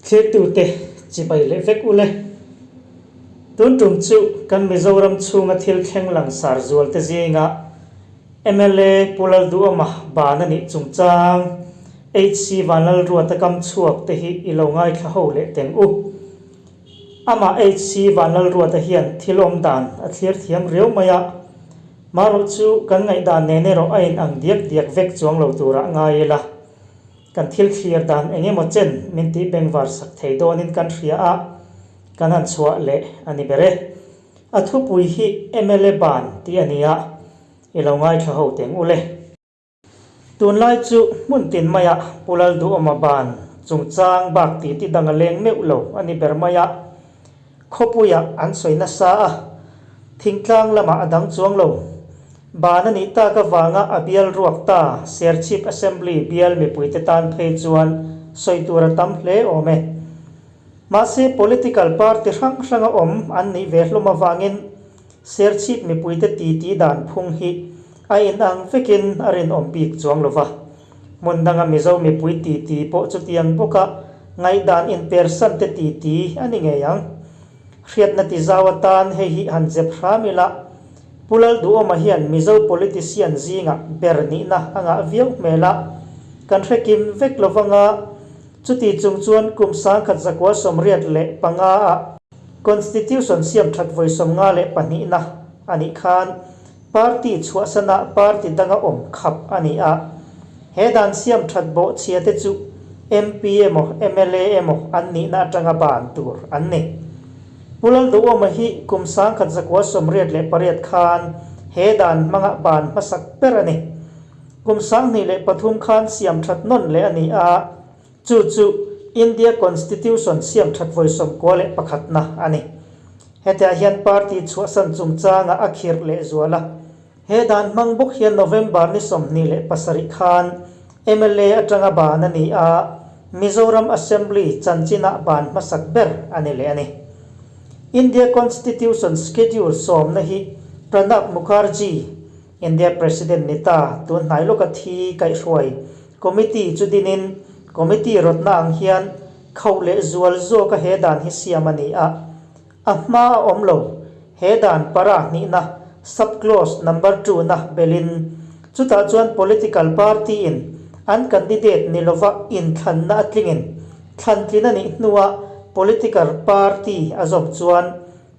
Thlirtute chibai leh vek ule. Tun tum chu kan Mizoram chhunga thil thleng langsar zualte zinga mla Pu Lalduhawma ban a nih chungchang HC Vanlalruata kam chhuak te hi i lo ngaithla ho leh teng u. Amah HC Vanlalruata hian thil awm dan a thlir thiam riau mai a, marawh chu kan ngaihdan nen erawh a in ang diak diak vek chuang lo turah ngai ila. Kan thil thlir dan eng emaw chen min tih bengvar sak thei dawnin kan hria a, kan han chhuah leh a ni ber e. A thupui hi mla ban tih a ni a, i lo ngaithla ho teng ule. Tunlai chu hmun tin maiah Pu Lalduhawma ban chungchang bak ti ti dang a leng meuh lo a ni ber mai a, khawpuiah an sawi nasa a, thingtlang lamah a dang chuang lo. Ban a nih tak avanga a bial ruak ta Serchhip Assembly bial mipuite tan phei chuan sawi tur a tam hle awm e. Mahse political party hrang hranga awm an nih ve hlawm avangin Serchhip mipuite titi dan phung hi a inang vekin a rinawm bik chuang lo va. Hmun danga Mizo mipui titi pawh chutiang bawka ngaihdan inpersante titi a ni ngei ang. Hriatna ti zau atan hei hi han zep hram ila, Pu Lalduhawma hian Mizo politician zingah ber nihna a ngah viau hmel a, kan hre kim vek lo vanga chuti chung chuan kum 1985 ah Constitution siam that vawi 52na a nih khan party chhuahsana party danga awm khap a ni a. He dan siam that bawh chhia te chu MP emaw mla emaw an nihna atanga ban tur an ni. Pu Lalduhawma hi kum 1988 khan he dan hmanga ban hmasak ber a ni. Kum 2003 khan siam that nawn leh a ni a. Chu chu India Constitution siam that vawi 91na a ni. Hetiah hian party chhuahsan chungchanga a khirh leh zual a. He dan hmang bawk hian November ni 27 khan mla atanga ban a ni a, Mizoram Assembly chanchinah ban hmasak ber a ni leh a ni. India Constitution Schedule sawmna hi Pranab Mukherjee, India President ni ta, tun hnai lawka thi kaihhruai Committee chu dinin Committee rawtna ang hian khauh leh zual zawka he dan hi siam a ni a, a hma a awm lo. He dan para hnihna sub-clause number two-na belin chutah chuan political party-in an candidate ni lova inthlanna a tlingin thlantlin a nih hnua political party a zawm chuan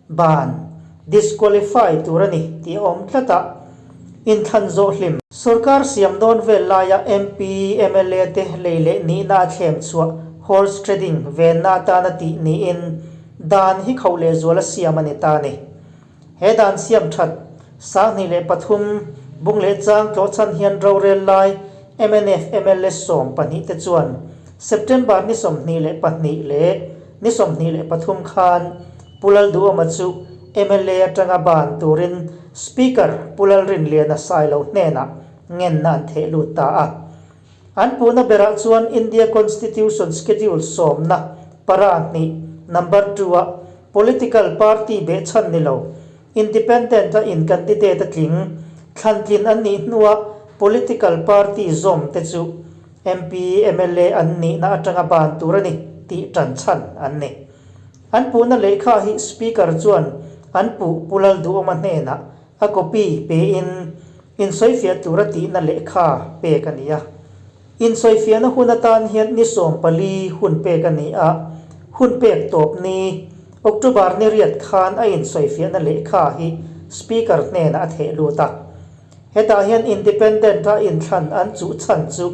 Ban, disqualify, tur a ni tih a awm tlat a, inthlan zawh hlim. Sorkar siam dawn vel laia MP, mla te lei leh nihna a thlem chhuah horse trading venna atana tih niin dan hi khauh lehzual a siam a ni ta a ni. He dan siam that, 2003, bung leh chang tlawhchhan hian rorel lai mnf mla 12 te chuan September ni 22 leh ni 23 khan Pu Lalduhawma chu mla atanga ban turin Speaker Pu Lalrinliana Sailo hnenah ngenna an theh lut ta a. An puhna berah chuan India Constitution Schedule sawmna para hnih number two-a political party behchhan ni lo, independent-a in candidate a tling, thlantlin an nih hnua political party zawm te chu MP, mla an nihna atanga ban tur a ni tih tanchhan an ni. An puhna lehkha hi Speaker chuan an puh Pu Lalduhawma hnenah a copy pein insawifiah tura tihna lehkha pek a ni a. Insawifiahna hun atan hian ni 14 hun pek a ni a, hun pek tawp ni October ni riat khan a insawifiahna lehkha hi Speaker hnenah a theh lut a. Hetah hian Independent-a inthlan an chuh chhan chu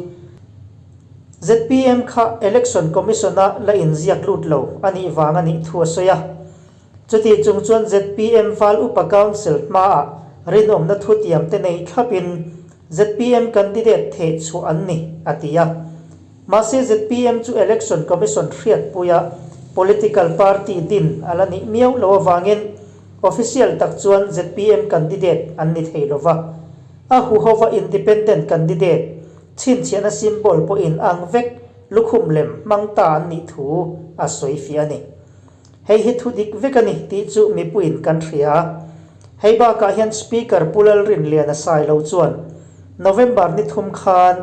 zpm kha Election Commission-a la inziak lut lo a nih vang a nih thu a sawi a. Chuti chung chuan zpm Val Upa Council hmaah rinawmna thutiam te nei thlapin zpm candidate theh chhuah an ni, a ti a. Mahse zpm chu Election Commission hriatpuia political party din a la nih miau lo avangin official tak chuan zpm candidate an ni thei lo va. A huhova independent candidate chhinchhiahna symbol pawhin ang vek lukhum lem hmang ta an nih thu a sawi fiah a ni. Hei hi thu dik vek a ni tih chu mipuiin kan hria. Hei bakah hian Speaker Pu Lalrinliana Sailo chuan November ni thum khan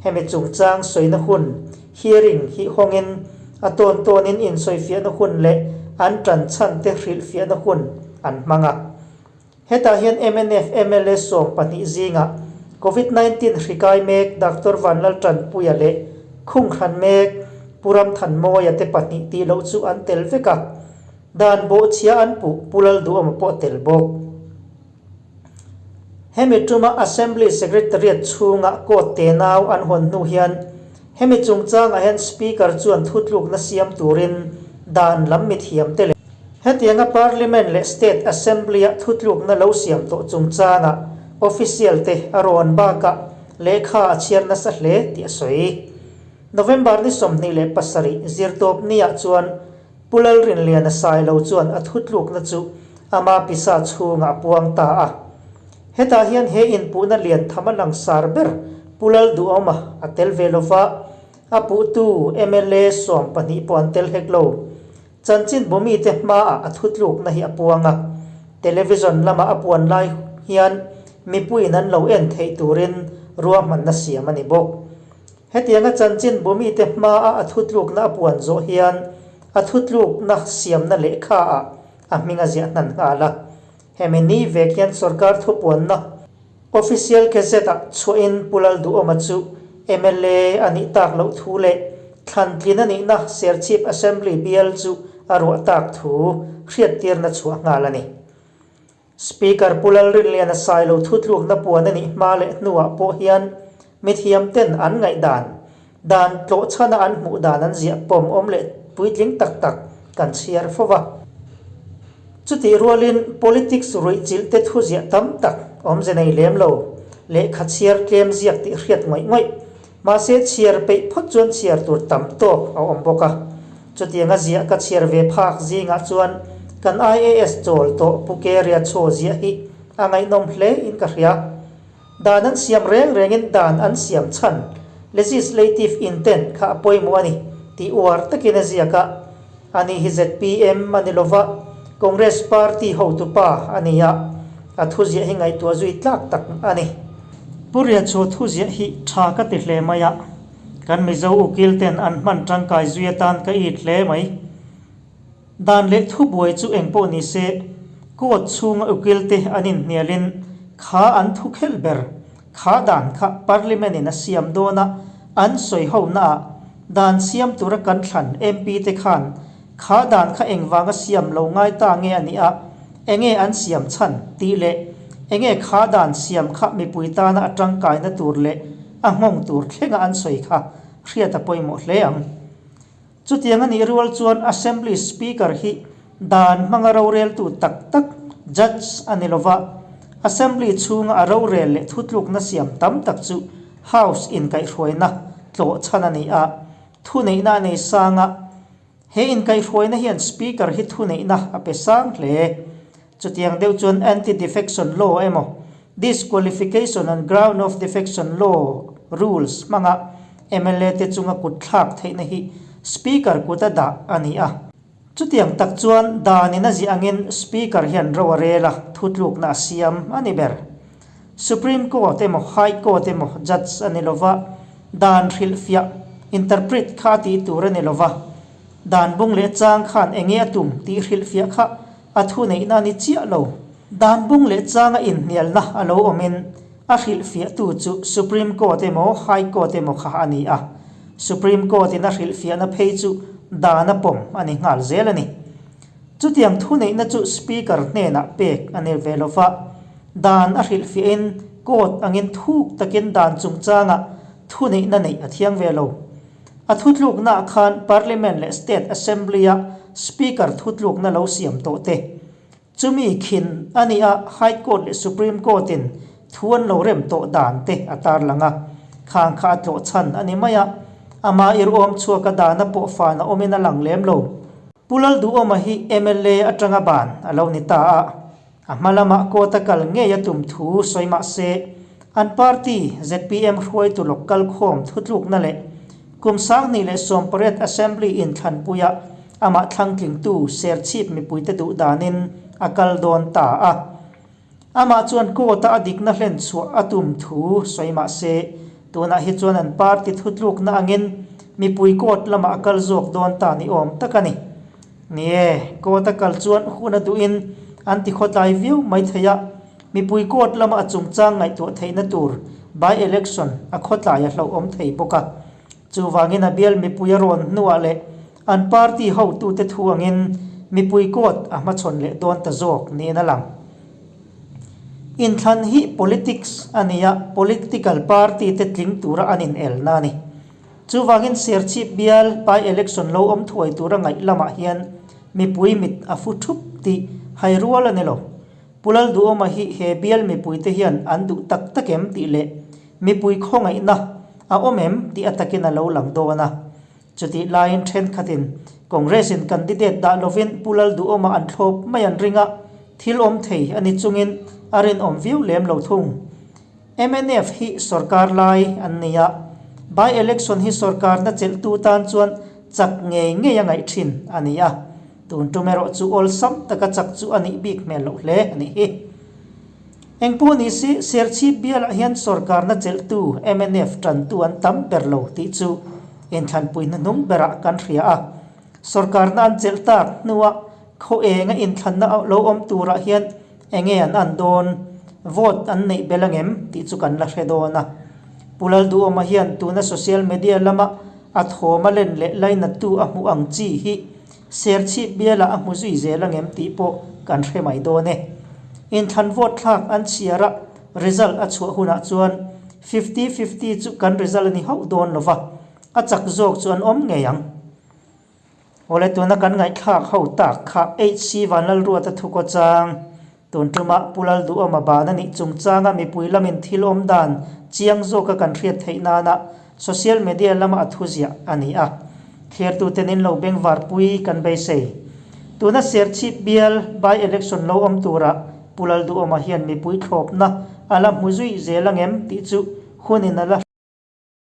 hemi chungchang sawina hun, hearing, hi hawngin A tawn tawnin insawifiahna hun leh an tan chhan te hrilhfiahna hun an hmang a. Hetah hian mnf mla 12 zingah Covid 19 hri kai mek Doctor Vanlaltanpuia leh Khunghran mek Pu Ramthanmawia te pahnih tih loh chu an tel vek a. Dan bawhchhia an puh Pu Lalduhawma pawh a tel bawk. Hemi tuma Assembly Secretariat chhunga court tenau an hawn hnu hian hemi chungchangah hian Speaker chuan thutlukna siam turin dan lam mithiam te leh hetianga Parliament leh State Assembly-a thutlukna lo siam tawh chungchangah official te a rawn bakah lehkha a chhiar nasa hle tih a sawi. November ni 27 zirtawp niah chuan Pu Lalrinliana Sailo chuan a thutlukna chu ama pisa chhungah a puang ta a. Hetah hian he inpuhna lian tham a langsar ber Pu Lalduhawma a tel ve lova, a puhtu mla 12 pawh an tel hek lo. Chanchin bumite hmaah a thutlukna hi a puang a. Television lama a puan lai hian mipuiin an lo en theih turin ruahmanna siam a ni bawk. Hetianga chanchin bumite hmaa a thutlukna a puan zawh hian a thutlukna siamna lehkhaah a hming a ziah hnan nghal a. Hemi ni vek hian sorkar thupuanna Official Gazette-ah chhuahin Pu Lalduhawma chu mla a nih tak loh thu leh thlantlin a nihna Serchhip Assembly bial chu a ruah tak thu hriattirna chhuah nghal a ni. Speaker Pu Lalrinliana Sailo thutlukna puan a nih hma leh hnuah pawh hian mithiam ten an ngaihdan, dan tlawhchhana an hmuh dan an ziah pawm awm leh puitling tak tak kan chhiar fo va. Chutih rualin politics ruihchilh te thu ziah tam tak awmze nei lem lo, lehkha chhiar tlem ziak tih hriat ngawih ngawih Mahse chhiar peih phawt chuan chhiar tur tam tawk a awm bawk a. Chutianga ziah ka chhiar ve phak zingah chuan kan IAS chawl tawh Pu Keria Chaw ziah hi a ngaihnawm hle in ka hria. Dan an siam reng rengin dan an siam chhan legislative intent kha a pawimawh a ni tih uar takin a ziak a. Ani hi zpm a ni lova, Congress party hotupa a ni a, a thuziah hi ngaihtuah zui tlak tak a ni. Pu Riachu thuziah hi tha ka ti hle mai a, kan Mizo ukil ten an hman tangkai zui atan ka it hle mai. Dan leh thubuai chu eng pawh ni se, court chhunga ukil te an inhnialin kha an thu khelh ber, kha dan kha Parliament in a siam dawn a, an sawi ho naah dan siam tura kan thlan MP te khan kha dan kha engvanga siam lo ngai ta nge a nih a, enge an siam chhan tih leh enge kha dan siam kha mipui tana a tangkaina tur leh a nghawng tur thlenga an sawi kha hriat a pawimawh hle ang. Chutiang a nih rual chuan Assembly Speaker hi dan hmanga roreltu tak tak, judge, a ni lova, Assembly chhunga a rorel leh thutlukna siam tam tak chu House inkaihhruaina tlawh chhan a ni a, thuneihna a nei sang a. He inkaihhruaina hian Speaker hi thuneihna a pe sang hle. Chutiang deuh chuan Anti-Defection Law emaw Disqualification on Ground of Defection Law Rules hmanga mla te chunga kut thlak theihna hi Speaker kuta dah a ni a. Chutiang tak chuan danin a ziah angin Speaker hian ro a rel a, thutlukna a siam a ni ber. Supreme Court emaw High Court emaw judge a ni lova, dan hrilhfiah, interpret, kha a tih tur a ni lova, dan bung leh chang khan enge a tum tih hrilhfiah kha A thuneihna a ni chiah lo. Dan bung leh changa inhnialna a lo awmin a hrilhfiahtu chu Supreme Court emaw High Court emaw kha a ni a. Supreme Court-in a hrilhfiahna phei chu dan a pawm a ni nghal zel a ni. Chutiang thuneihna chu Speaker hnenah pek a ni ve lo va, dan a hrilhfiahin Court angin thuk takin dan chungchanga thuneihna neih a thiang ve lo. A thutluknaah khan Parliament leh State Assembly-a Speaker thutlukna lo siam tawh te, chumi khin a nih a High Court leh Supreme Court-in thu an lo rem tawh dan te a tarlang a, khang kha a tlawh chhan a ni mai a, amah iruam chhuaka dana pawh fan a awmin a lang lem lo. Pu Lalduhawma hi mla atanga ban a lo ni ta a, a hma lamah court a kal ngei a tum thu sawi mah se, an party zpm hruaitu lawk kalkhawm thutlukna leh kum 2018 Assembly inthlanpuia amah thlangtlingtu Serchhip mipuite duh danin a kal dawn ta a. Amah chuan court-a a dikna hlen chhuah a tum thu sawi mah se, tunah hi chuan an party thutlukna angin mipui court lamah a kal zawk dawn ta ni awm tak a ni. Ni e, court a kal chuan hun a duhin an ti khawtlai viau mai thei a, mipui court lama a chungchang ngaihtuah theihna tur by election a khawtlai a hlauhawm thei bawk a. Chuvangin a bial mipui a rawn hnuah leh an party hotute thu angin mipui court a hmachhawn leh dawn ta zawk niin a lang. Inthlan hi politics a ni a, political party te tling tura an inelna a ni. Chuvangin Serchhip bial by election lo awm thuai tura ngaih lamah hian mipui mit a fu thup tih hai rual a ni lo. Pu Lalduhawma hi he bial mipuite hian an duh tak tak em tih leh mipui khawngaihna a awm em tih a takin a lo lang dawn a. Chutih laiin thenkhatin Congress-in candidate dah lovin Pu Lalduhawma an thlawp mai an ring a, thil awm thei a ni chungin a rinawm viau lem lo thung. Mnf hi sorkar lai an ni a, by election hi sorkarna chelhtu tan chuan chak ngei ngei a ngaih thin a ni a, tun tum erawh chu awlsam taka chak chu a nih bik hmel loh hle a nih hi. Engpawh ni si, Serchhip bialah hian sorkarna chelhtu mnf tantu an tam ber lo tih chu inthlanpui hnuhnung berah kan hria a. Sorkarna an chelh tak hnuah khaw enga inthlanna lo awm turah hian enge an an dawn, vote an neih bel angem tih chu kan la hre dawn a. Pu Lalduhawma hian tuna social media lama a thawm a len leh lainattu a hmuh ang chi hi Serchhip bialah a hmu zui zel angem tih pawh kan hre mai dawn e. Inthlan vote thlak an chhiar a, result a chhuah hunah chuan fifty fifty chu kan result a ni hauh dawn lo va, a chak zawk chu an awm ngei ang. Awle tuna kan ngaihthlak ho tak kha HC Vanlalruata thukaw chang tun tuma Pu Lalduhawma ban a nih chungchanga mipui lamin thil awm dan chiang zawka kan hriat theih nana Social media lama a thu ziah a ni a, thlirtuten in lo bengvarpui kan beisei. Tuna Serchhip bial by election lo awm turah Pu Lalduhawma hian mipui thlawpna a la hmu zui zel angem tih chu hunin a la.